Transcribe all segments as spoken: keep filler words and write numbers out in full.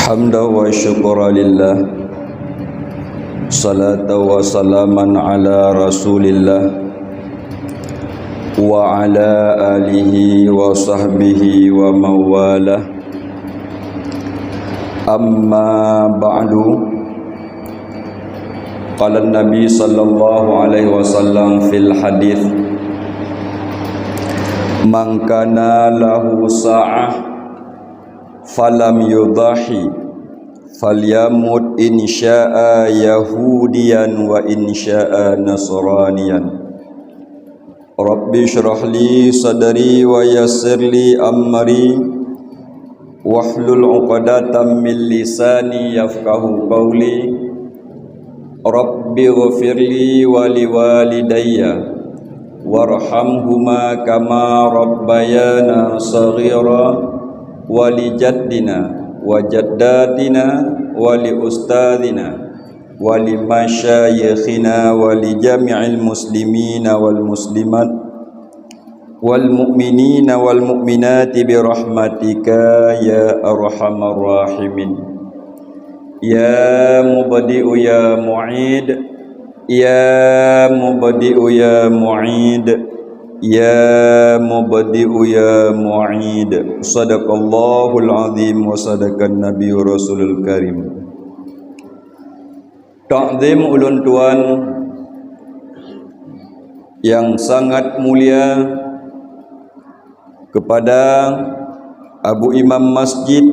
Hamdan wa syukran lillah. Salatan wa salaman ala Rasulillah wa ala alihi wa sahbihi wa mawalah. Amma ba'du. Qala Nabi sallallahu alaihi wasallam fil hadits, "Man kana lahu sa'ah falam yudhahi, falyamut in sya'a yahudiyan wa in sya'a nasraniyan." Rabbi shrah li sadri wa yassir li amri, wahlul 'uqdatam min lisani yafqahu qawli. Rabbi ghfirli wa liwalidayya warhamhuma kama rabbayana shaghira, wa li jaddina wa jaddatina wa li ustadzina wa li masyayikhina wa li jami'il muslimina wal muslimat wal mu'minina wal mu'minati bi rahmatika ya arhamar rahimin. Ya mubdi'u ya mu'id, ya mubdi'u ya mu'id, ya mubdi'u ya mu'id. Sadaqallahul azim wa sadaqan nabiyur rasulul karim. Takzim ulôn tuan nyang sangat mulia keupada Abu Imam Masjid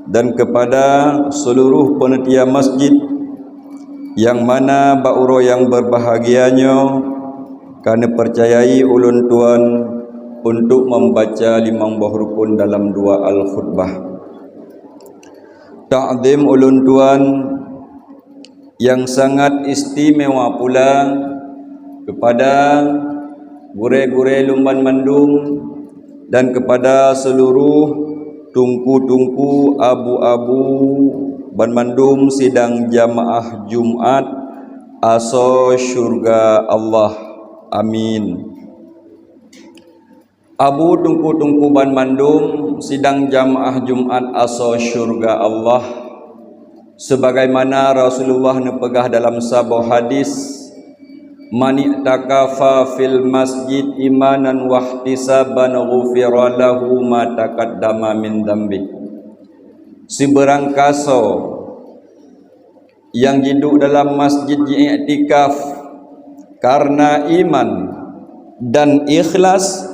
dan keupada seuluruh peunitia masjid, nyang mana bak uroe nyang beubahgia nyoe ka neupeucayai ulôn tuan untuk membaca limong boh rukun dalam dua al-khutbah. Takzim ulôn tuan nyang sangat istimewa pula keupada gurée-gurée lôn banmandum dan keupada seuluruh teungku-teungku, abu-abu banmandum sidang jamaah Jumat asoe syeuruga Allah. Amin. Abu teungku-teungku banmandum sidang jamaah Jumat asoe syeuruga Allah, sebagaimana Rasulullah neupeugah dalam saboh hadis, "Man i'takafa fil masjid imanan wahtisaban ghufira lahu ma taqaddama min dzambi." Sibeurangkasoe nyang jiduek dalam masjid jiiktikaf kareuna iman dan ikhlas,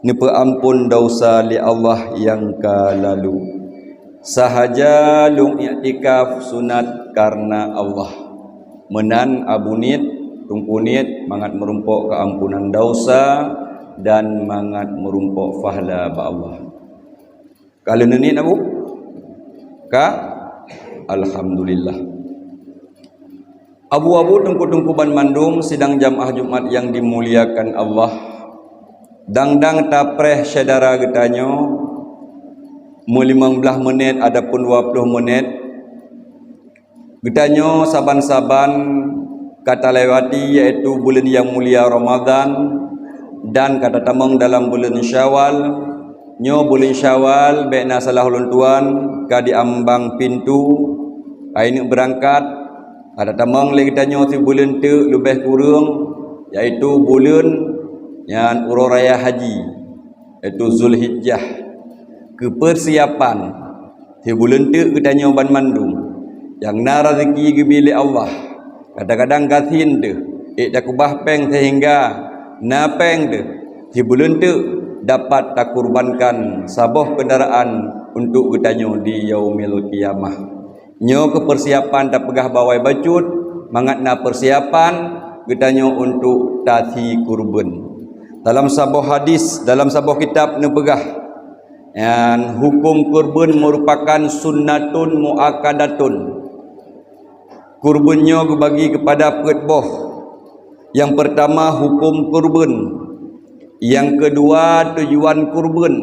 neupeuamphon desya lé Allah nyang ka lalu. Sahaja lôn iktikaf sunat kareuna Allah. Meunan abu niet, teungku niet mangat meurumpok keuampunan desya dan mangat meurumpok pahala bak Allah. Ka lheueh neuniet, Abu? Ka? Alhamdulillah. Abu-abu teungku-teungku banmandum sidang jamaah Jumat nyang dimuliakan Allah, dang-dang tapreh syedara geutanyoe meulimong blaih menit ataupun dua ploh menit. Geutanyoe saban-saban ka talewati, yaitu buleuen nyang mulia Ramadhan, dan ka tatamong dalam buleuen Syawal. Nyoe buleuen Syawal, bék na salah ulôn tuan, ka diambang pintoe, ka ineuk beurangkat, ka tatamong lé geutanyoe sibuleuen teuk leubeh kureueng, yaitu buleuen nyan uroe raya haji, yaitu Zulhijjah. Keupeursiapan sibuleuen teuk geutanyoe banmandum nyang na raseuki geubri lé Allah. Kadang-kadang gasien deuh ék takeubah péng seuhingga na péng deuh sibuleuen teuk dapat takurbankan saboh keundaraan untuk geutanyoe di Yaumil Qiyamah. Nyoe keupeursiapan tapeugah bak awai bacut mangat na peursiapan geutanyoe untuk tasi kurban. Dalam saboh hadis, dalam saboh kitab neupeugah, nyan huköm kurban meurupakan sunnatun muakkadatun. Kurban nyoe geubagi keupada peuet boh. Nyang peurtama huköm kurban, nyang keudua tujuan kurban,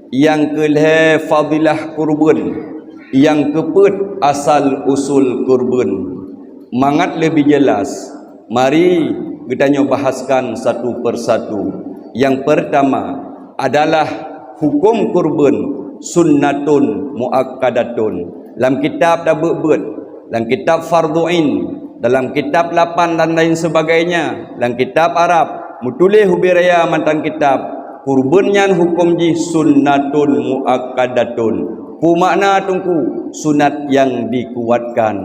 nyang keulhée fadilah kurban, nyang keupeuet asal usul kurban. Mangat leubeh jeulaih, mari geutanyoe bahaskan satu persatu. Nyang peurtama adalah huköm kurban sunnatun muakkadatun. Lam kitab tabeuet-beuet, lam kitab Fardhu Ain, dalam kitab lapan dan lain sebagainya, lam kitab Arab, meutuléh ubé raya mantong kitab, kurban nyan huköm jih sunnatun muakkadatun. Peue makna teungku? Sunat nyang dikuatkan.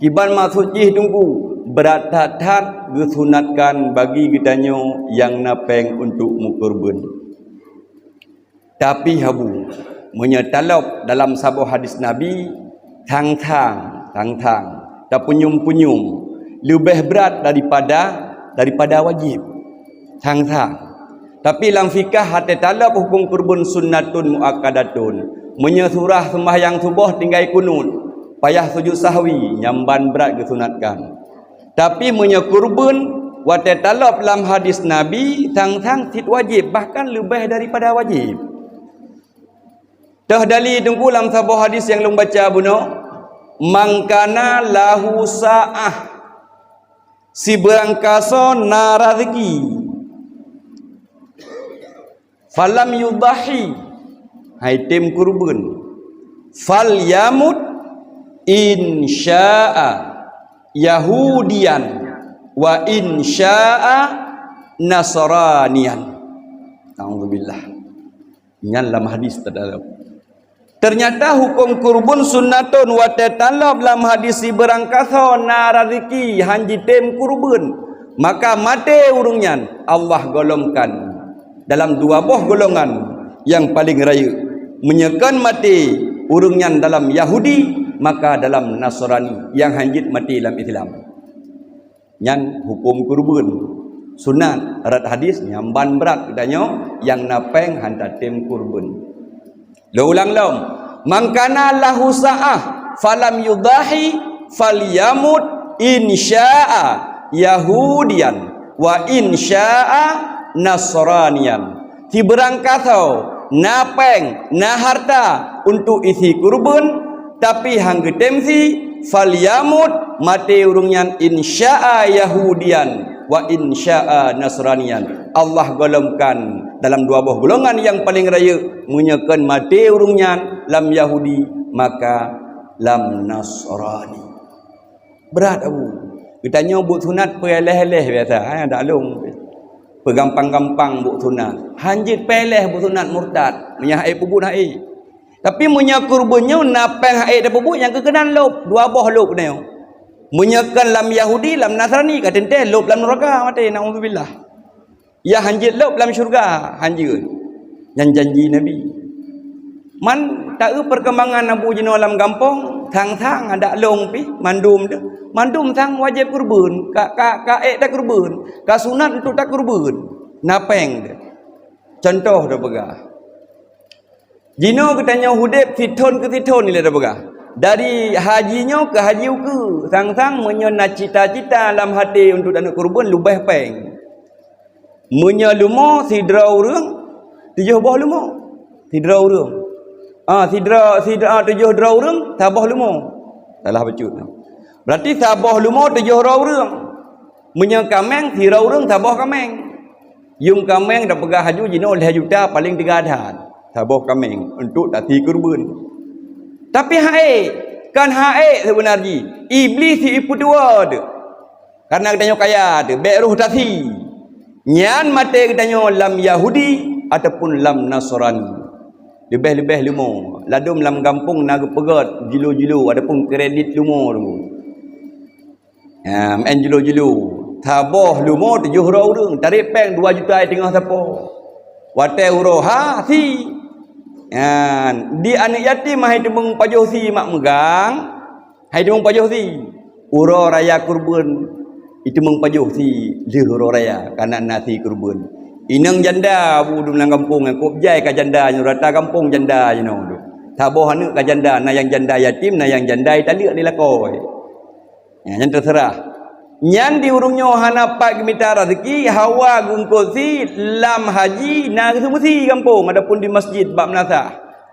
Kiban maksud jih teungku? Brat that-that geusunatkan bagi geutanyoe nyang na péng untuk meukurban. Tapi habu, meunyoe talop dalam saboh hadis Nabi, thang-thang, thang-thang, tapeunyum-peunyum, leubeh brat daripada, daripada wajéb. Thang-thang. Tapi lam fikah watée talop huköm kurban sunnatun muakkadatun. Meunyoe surah seumbahyang suboh tinggai kunut, payah sujud sahwi, nyan ban brat geusunatkan. Tapi meunyoe kurban, watée talop lam hadis Nabi, thang-thang cit wajéb, bahkan leubeh daripada wajéb. Teuh dali teungku lam saboh hadis nyang lôn baca bunoe, "Man kana lahu sa'ah," sibeurangkasoe na raseuki, "falam yudhahi," han jitem kurban, "falyamut in syaa Yahudiyan wa in syaa Nasraniyan." Naudzubillah. Nyan lam hadis teudalam. Teunyata huköm kurban sunnatun watée talop lam hadis sibeurangkasoe na raseuki han jitem kurban, maka maté ureuëng nyan Allah golomkan dalam dua boh golongan nyang paleng rayeuk. Meunyoe kon maté ureuëng nyan dalam Yahudi, maka dalam Nasrani nyang han jeuet maté lam Islam. Nyan huköm kurban. Sunat, rot hadis, nyan ban brat geutanyoe nyang na péng han tatem kurban. Lôn ulang lom, "Man kana lahu sa'ah falam yudhahi falyamut in syaa Yahudiyan wa in syaa Nasraniyan." Sibeurangkasoe na péng, na harta untuk isi kurban, tapi han geutem sie, "falyamut," maté ureuëng nyan, "in syaa Yahudiyan wa in syaa Nasraniyan." Allah golomkan dalam dua boh golongan nyang paleng rayeuk, meunyoe kon maté ureuëng nyan lam Yahudi, maka lam Nasrani. Brat, Abu. Geutanyoe buet sunat peuéléh-éléh biasa, eh, dak lôn. Peugampang-gampang buet sunat. Han jeuet peuéléh buet sunat murtad. Meunyoe han ék peubuet han ék. Tapi meunyoe kurban nyoe na péng han ék tapeubuet, nyang keukeunong lôb, dua boh lôb nyoe. Meunyoe kon lam Yahudi, lam Nasrani, ka teuntée lôb lam nuraka maté, naudzubillah. Ya han jeuet lôb lam syeuruga, han jeuet. Nyan janji Nabi. Man taeu peurkembangan Abu jinoe lam gampông, sang-sang adak lôn pih, mandum deuh. Mandum sang wajéb kurban, ka, ka, ka ék takurban, ka sunat untuk takurban. Na péng deuh. Contoh tapeugah. Jinoe geutanyoe udeb sithon keu sithon ilée tapeugah. Dari haji nyoe keu haji ukeue, sang-sang meunyoe na cita-cita lam até untuk taneuk kurban leubeh péng. Meunyoe leumo sidroe ureuëng, tujoh boh leumo. Sidroe ureuëng. Ah, sidroe, sidroe, ah, tujoh droe ureuëng, saboh leumo. Salah bacut. Berarti saboh leumo tujoh droe ureuëng. Meunyoe kaméng, sidroe ureuëng saboh kaméng. Yuem kaméng tapeugah laju jinoe lhée juta paléng teuga that. Saboh kaméng untuk tasi kurban. Tapi han ék, kon han ék seubeuna jih. Iblih si ipeutuwoe teuh. Karena geutanyoe kaya teuh, bék roh tasi. Nyan maté geutanyoe lam Yahudi ataupun lam Nasrani. Leubeh-leubeh leumo, ladôm lam gampông na geupeugét jilo-jilo ataupun kredit leumo tu. Ha, meu'en jilo-jilo. Saboh leumo tujoh droe ureuëng, tarek péng dua juta teungoh sapo. Watée uroe ha si. Ha, di aneuëk yatim hai teumeung pajoh si mak meugang. Hai teumeung pajoh si. Uroe raya kurban, iteumeung pajoh si lheueh uroe raya, kana na si kurban. Inong janda bu dum lam gampông, kôb jai ka janda nyoe, rata gampông janda jinoe tu. Saboh aneuëk ka janda, na nyang janda yatim, na nyang janda italeuek di lakoe. Nyan, nyan teuseurah. Nyan di ureuëng nyoe hana pat geumita raseuki, hawa geungkot si lam haji na geuseumeusé gampông, adapun di masjid bak meunasah.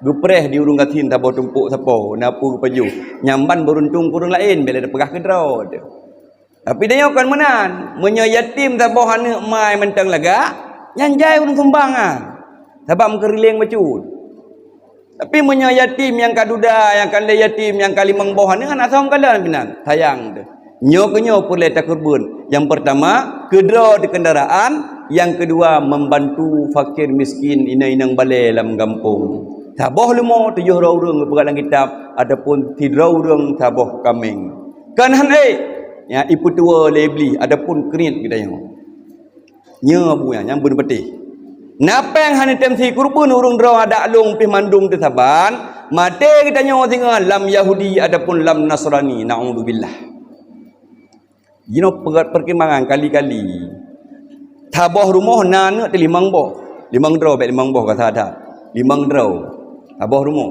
Geupreh di ureuëng gasien saboh tumpok sapo, na peue geupajoh. Nyan ban beuruntung keu ureuëng laén, bék lé tapeugah keudroe teuh. Tapi tanyoe kon meunan, meunyoe yatim saboh aneuëk mai mantong lagak, nyan jai ureuëng sumbang ah. Sabab meukeuriléng bacut. Tapi meunyoe yatim nyang ka duda, nyang ka lhée yatim, nyang ka limong boh aneuk, hana soe kalon pinan. Sayang teuh. Nyoe keuh nyoe peureulée takeureubeuen. Nyang peurtama, keudroe di kendaraan. Nyang keudua, membantu fakir miskin inong-inong balée lam gampông. Saboh leumo tujoh droe ureuëng geupeugah lam kitab, ataupun sidroe ureuëng saboh kaméng. Kon han ék, nyang ipeutuwoe lé Iblih ataupun kriet geutanyoe. Nyoe buya nyang beuneupatéh. Na péng hana tem si keureubeuen ureuëng droe adak lôn pih mandum teusaban, maté geutanyoe singoh lam Yahudi ataupun lam Nasrani, naudzubillah. Jinoe peugat pertimbangan kali-kali. Saboh rumoh na aneuk teuh limong boh. Limong droe, bék limong boh, ka salah that. Limong droe. Saboh rumoh.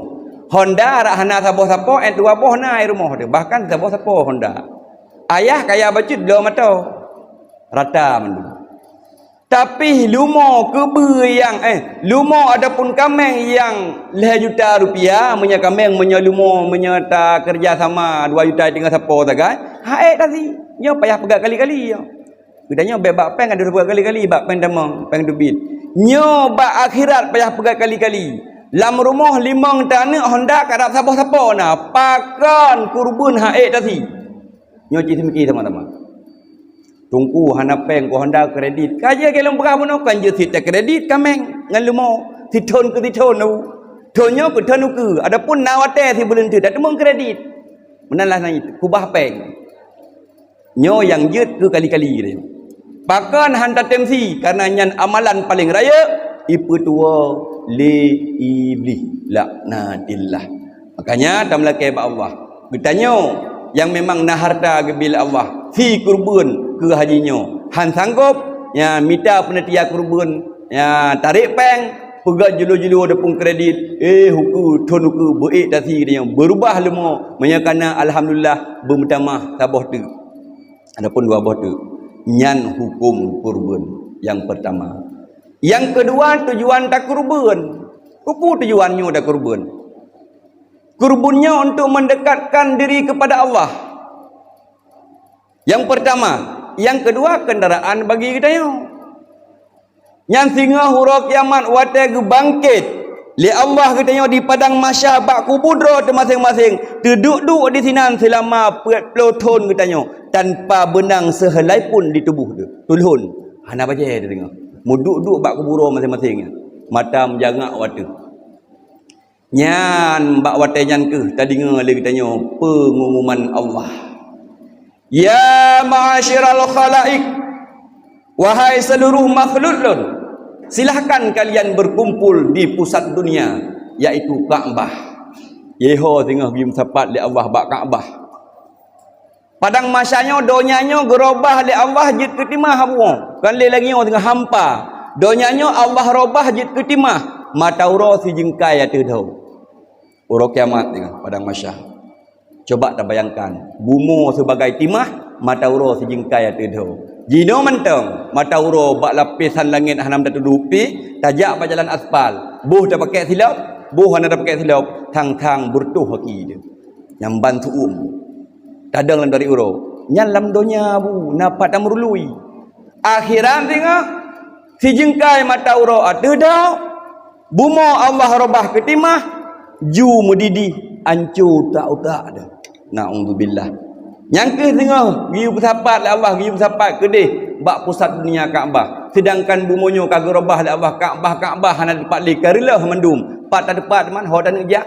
Honda rak hana saboh sapo, eh, dua boh na i rumoh teuh. Bahkan saboh sapo Honda. Ayah kaya bacut bloe moto. Rata mandum. Tapi leumo keubeue nyang, eh, leumo ataupun kaméng nyang lhée juta rupiah, meunyoe kaméng, meunyoe leumo, meunyoe takeureuja sama dua juta teungoh sapo sagai, han ék tasi. Nyoe payah peugah kali-kali nyoe. Geutanyoe bék bak péng ka deuh peugah kali-kali, bak péng tamong, péng teubiet. Nyoe bak akhirat payah peugah kali-kali. Lam rumoh limong ta aneuk Honda karab saboh sapo na, pakon keureubeuen han ék tasi. Nyoe cit seumiki sama-sama. Teungku hana péng keu Honda kredit. Ka jeuet keu lôn peugah bunoe, kon jeuet sit kredit kaméng ngon leumo. Sithon keu sithon tu. Thon nyoe keu thon ukeue. Adapun na watée sibuleuen teuk, tateumeung kredit. Meunan lah na itu, kubah péng. Nyoe nyang jeuet keu kali-kali teuh. Pakon han tatem si, karena nyan amalan paleng rayeuk, ipeutuwoe lé Iblih, laknatillah. Makanya tameulakée bak Allah. Geutanyoe nyang memang na harta geubri lé Allah, si keureubeuen keu haji nyoe, han sanggob, ya, mita panitia keureubeuen, ya, tarek péng, peugah julu-julu ada pun kredit, eh, ukeue, thon ukeue, beuék tasi geutanyoe, beurubah leumo, meunyoe kana, alhamdulillah, beumeutamah saboh teuk. Adapun dua boh teuk, nyan huköm keureubeuen nyang peurtama. Nyang keudua, tujuan takeureubeuen. Peue tujuan nyoe takeureubeuen? Keureubeuen nyoe untuk mendekatkan diri kepada Allah. Nyang peurtama, nyang keudua kendaraan bagi geutanyoe. Nyan singoh uroe kiamat watée geubangket lé Allah geutanyoe di padang mahsyar bak kubu droe teuh maséng-maséng, teuduek-duek disinan seulama peuet ploh thon geutanyoe tanpa beunang seuhelai pun di tuboh teuh. Tulhon, hana bajée teudeungoe. Meuduek-duek bak kubu droe maséng-maséng nyan. Mata meujangak watée. Nyan bak watée nyan kheueh tadeungoe lé geutanyoe peungumuman Allah. Ya ma'asyiral khalaik, wahai seluruh makhluk lôn, silahkan kalian berkumpul di pusat dunia, yaitu Ka'bah. Yeho singoh geuyue meusapat lé Allah bak Ka'bah. Padang mahsyar nyoe, donya nyoe geurobah lé Allah jeuet keu timah bumoe. Kon lé lagée nyoe teungoh hampa. Donya nyoe Allah robah jeuet keu timah, mata uroe sijeungkai ateueh droe. Uroe kiamat teungoh padang mahsyar. Coba tabayangkan, bumoe sibagai timah, mata uroe sijeungkai ateueh droe. Jinoe mantong, mata uroe bak lapisan langét hana tatudôk pih, tajak bak jalan aspal. Boh tapakék silop, boh hana tapakék silop, thang-thang beureutoh aki teuh. Nyang ban su'uem. Tadong lam dari uroe. Nyan lam donya bu, na pat tameurului. Akhiran singoh, sijeungkai mata uroe ateueh droe, bumoe Allah robah keu timah, ju meudidih, anco utak-utak deuh. Naudzubillah. Nyang kheueh singoh geuyue peusapat lé Allah, geuyue peusapat keudeh bak pusat dunia Ka'bah. Seudangkan bumoe nyoe ka geurobah lé Allah Ka'bah, Ka'bah hana teupat lé ka reuloh mandum. Pat tateupat man ho taneuk jak.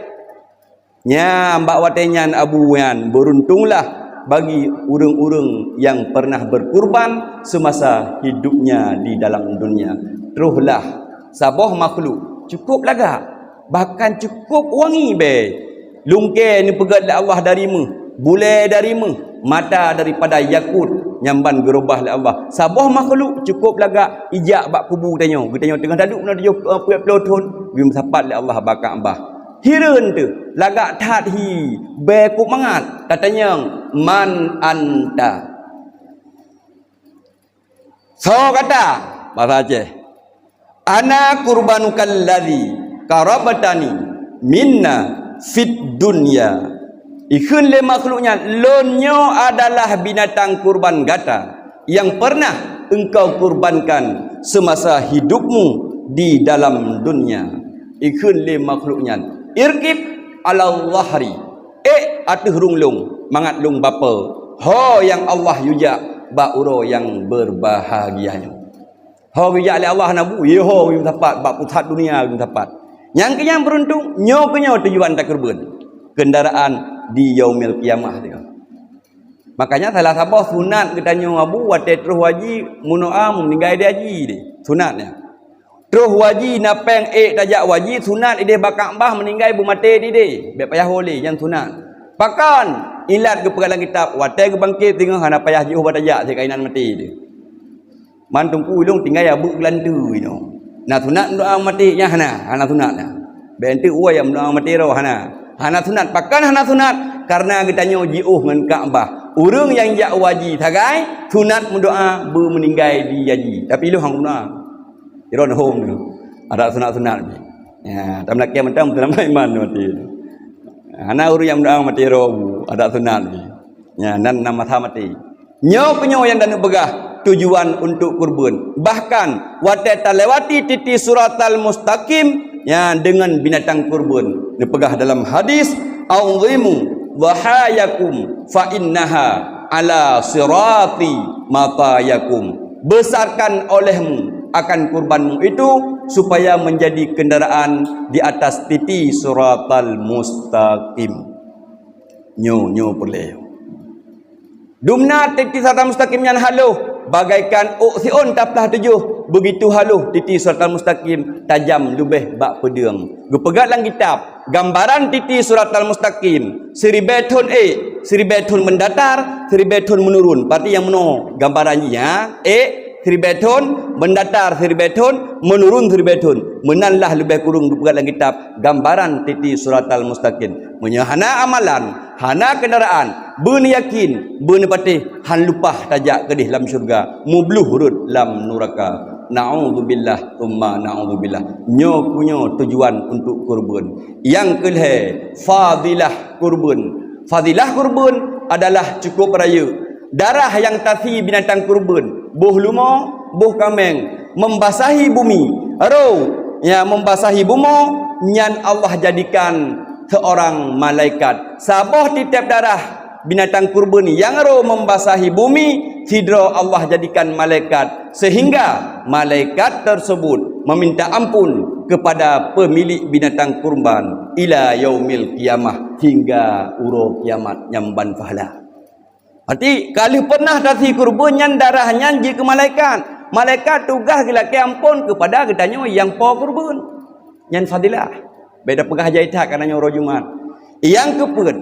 Nyan bak watée nyan Abu nyan, beuruntonglah bagi ureuëng-ureuëng nyang pernah berkurban semasa hidupnya di dalam dunia. Trohlah saboh makhluk cukup lagak, bahkan cukup wangi bée. Lungkée neupeugét lé Allah dari méuh, bulée dari méuh, mata daripada yakut nyang ban geurobah lé Allah. Saboh makhluk cukup lagak ijak bak kubu geutanyoe. Geutanyoe teungoh taduek na tujoh peuet ploh thon, geumeusapat lé Allah bak Ka'bah. Hireuen teuh, lagak that hi, bée kup mangat, tatanyong, "Man anta?" Soe gata? Bahasa Aceh. "Ana qurbanukal ladzi qarabtani minna fid dunya." Ikheun lé makhluk nyan, "Lôn nyoe adalah binatang kurban gata nyang pernah engkau kurbankan semasa hidupmu di dalam dunia." Ikheun lé makhluk nyan, Irkib ala dhahri, ék ateueh rhueng lôn, mangat lôn bape ho nyang Allah yue jak bak uroe nyang beurbahagia nyoe. Ho geujak lé Allah na bu, ye ho geumeusapat bak pusat dunia geumeusapat. Nyang keu nyang beuruntung, nyoe keu nyoe tujuan takeureubeuen keundaraan di Yaumil Qiyamah teuh. Makanya salah saboh sunat geutanyoe abu watée troh waji meunoa meuninggai di haji deh. Sunat nyan. Troh waji na péng ék tajak waji sunat ideh bak Ka'bah meuninggai beumaté di deh. Bék payah woe lé nyan sunat. Pakon ilat geupeugah lam kitab watée geubangkét teungoh hana payah jiôh bak tajak sikainan maté deh. Man teungku ulôn tinggai abeuk geulanteue inoe. Na sunat meudoa maté nyan hana, hana sunat na. Bék enteuk woe nyang meudoa maté roh hana. Hana sunat, pakon hana sunat? Karena geutanyoe jiôh ngon Ka'bah. Ureuëng nyang jak waji sagai sunat meudoa beumeuninggai di haji. Tapi lôn hana meudoa. Iron hom tu. Ada sunat-sunat ni. Ya, tam lakée mantong teulamai iman maté. Hana ureuëng nyang meudoa maté roh bu, ada sunat ni. Ya, nan nama maté. Nyoe keu nyoe nyang taneuk peugah tujuan untuk kurban. Bahkan watée talewati titi siratal mustaqim, ya, dengan binatang kurban. Neupeugah dalam hadis, "Auzimu dhahayakum fa innaha ala sirati matayakum." Besarkan olehmu akan kurbanmu itu supaya menjadi kendaraan di atas titi siratal mustaqim. Nyoe, nyoe peureulée. Dumna titi siratal mustaqim nyan haloh, bagaikan ôk siôn taplah tujoh, begitu haloh titi siratal mustaqim tajam leubeh bak peudeueng. Geupeugah lam kitab, gambaran titi siratal mustaqim, siribée thon ék, siribée thon mendatar, siribée thon menurun. Berarti nyang meunoe gambaran jih, ha? Ék, siribée thon, mendatar siribée thon, menurun siribée thon. Meunan lah leubeh kureueng geupeugah lam kitab gambaran titi siratal mustaqim. Meunyoe hana amalan, hana keundaraan, beuneuyakin, beuneupatéh, han lupah tajak keudeh lam syeuruga, mubloh rhot lam nuraka. Naudzubillah, tsumma naudzubillah. Nyoe keu nyoe tujuan untuk kurban. Nyang keulhée, fadilah kurban. Fadilah kurban adalah cukup rayeuk. Darah nyang tasi binatang kurban, boh leumo, boh kaméng, membasahi bumi. Roh, ya, membasahi bumoe, nyan Allah jadikan seorang malaikat. Saboh titép darah binatang kurban nyang roh membasahi bumi, sidroe Allah jadikan malaikat, sehingga malaikat tersebut meminta ampun kepada pemilik binatang kurban ila yaumil qiyamah, hingga uroe kiamat nyang ban pahala. Berarti ka lheueh pernah tasi kurban nyan darah nyan jeuet keu malaikat. Malaikat tugaih geulakée ampôn keupada geutanyoe nyang po kurban. Nyan fadilah. Bék tapeugah jai that karena nyoe uroe Jumat. Nyang keupeuet,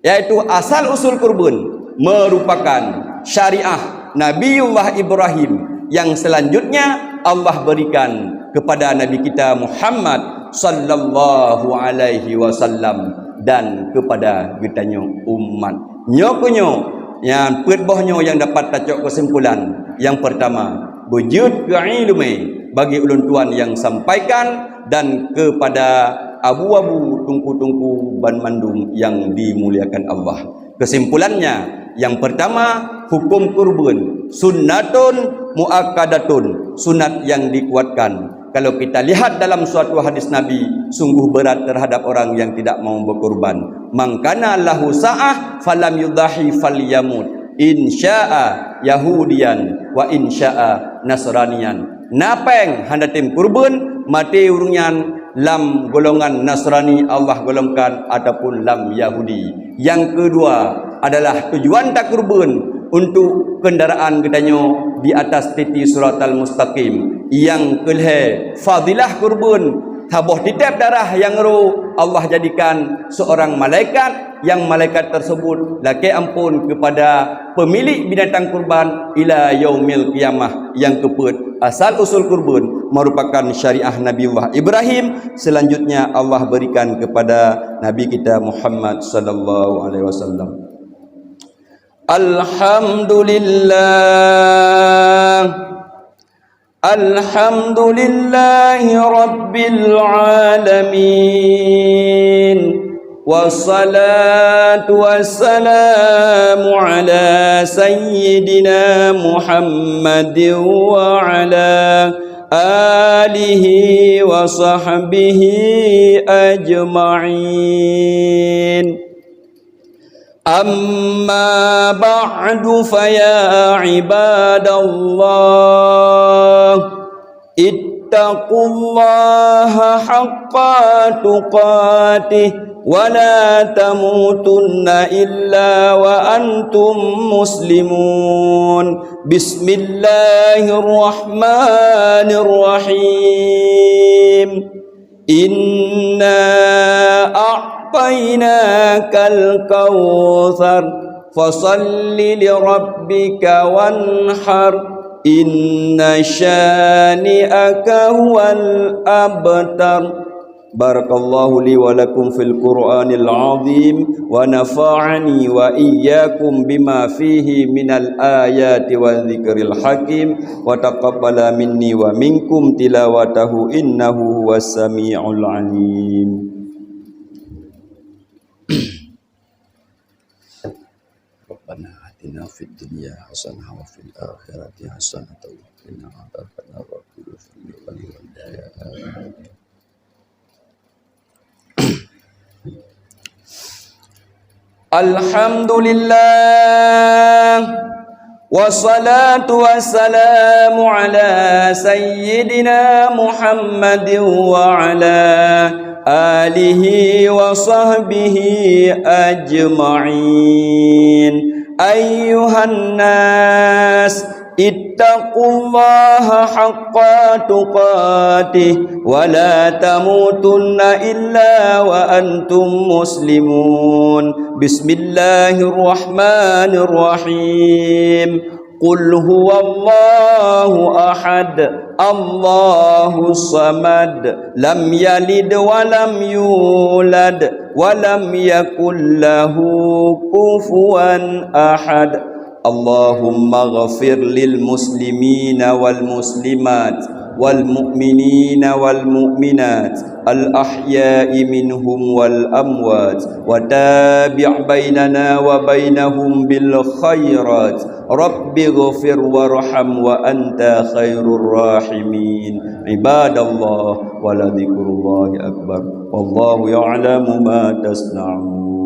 yaitu asal usul kurban merupakan syariah Nabiullah Ibrahim. Yang selanjutnya Allah berikan kepada Nabi kita Muhammad sallallahu alaihi wasallam dan kepada geutanyoe umat. Nyoe keu nyoe, nyang peuet boh nyoe nyang dapat tacok keusimpulan. Yang pertama, beujeuet keu iéleumé bagi ulôn tuan nyang sampaikan dan kepada abu-abu, teungku-teungku banmandum nyang dimuliakan Allah. Kesimpulannya, yang pertama, hukum kurban sunnatun muakkadatun, sunat yang dikuatkan. Kalau kita lihat dalam suatu hadis Nabi, sungguh berat terhadap orang yang tidak mau berkurban. "Man kana lahu sa'ah falam yudhahi falyamut, in syaa yahudiyan wa in syaa nasraniyan." Na péng hana tem kurban, maté ureuëng nyan lam golongan Nasrani Allah golongkan ataupun lam Yahudi. Yang kedua adalah tujuan takurban untuk kendaraan geutanyoe di atas titi siratal mustaqim. Yang keulhée, fadilah kurban, saboh titép darah nyang roh Allah jadikan seorang malaikat, yang malaikat tersebut lakée ampôn kepada pemilik binatang kurban ila yaumil qiyamah. Yang keupeuet, asal usul kurban merupakan syariah Nabiullah Ibrahim, selanjutnya Allah berikan kepada Nabi kita Muhammad sallallahu alaihi wasallam. Alhamdulillah. Alhamdulillahi rabbil alamin. Wassalatu wassalamu ala sayyidina Muhammadin wa ala آله وصحبه أجمعين. أما بعد، فيا عباد الله، اتقوا الله حق تقاته ولا تموتن إلا وأنتم مسلمون. بسم الله الرحمن الرحيم. إنا أعطيناك الكوثر، فصل لربك وانحر، إن شانئك هو الأبتر. بارك الله لي ولكم في القرآن العظيم، ونفعني وإياكم بما فيه من الآيات والذكر الحكيم، وتقبل مني ومنكم تلاوته إنه هو السميع العليم. ربنا آتنا في الدنيا حسنة وفي الآخرة حسنة وقنا عذاب النار. رب اغفر لي ولوالدي. آمين. الحمد لله، والصلاة والسلام على سيدنا محمد وعلى آله وصحبه أجمعين. أيها الناس، اتقوا الله حق تقاته ولا تموتن إلا وأنتم مسلمون. بسم الله الرحمن الرحيم. قل هو الله أحد، الله الصمد، لم يلد ولم يولد، ولم يكن له كفوا أحد. اللهم اغفر للمسلمين والمسلمات والمؤمنين والمؤمنات الأحياء منهم والأموات، وتابع بيننا وبينهم بالخيرات. رب اغفر وارحم وأنت خير الراحمين. عباد الله، ولذكر الله أكبر. والله يعلم ما تصنعون.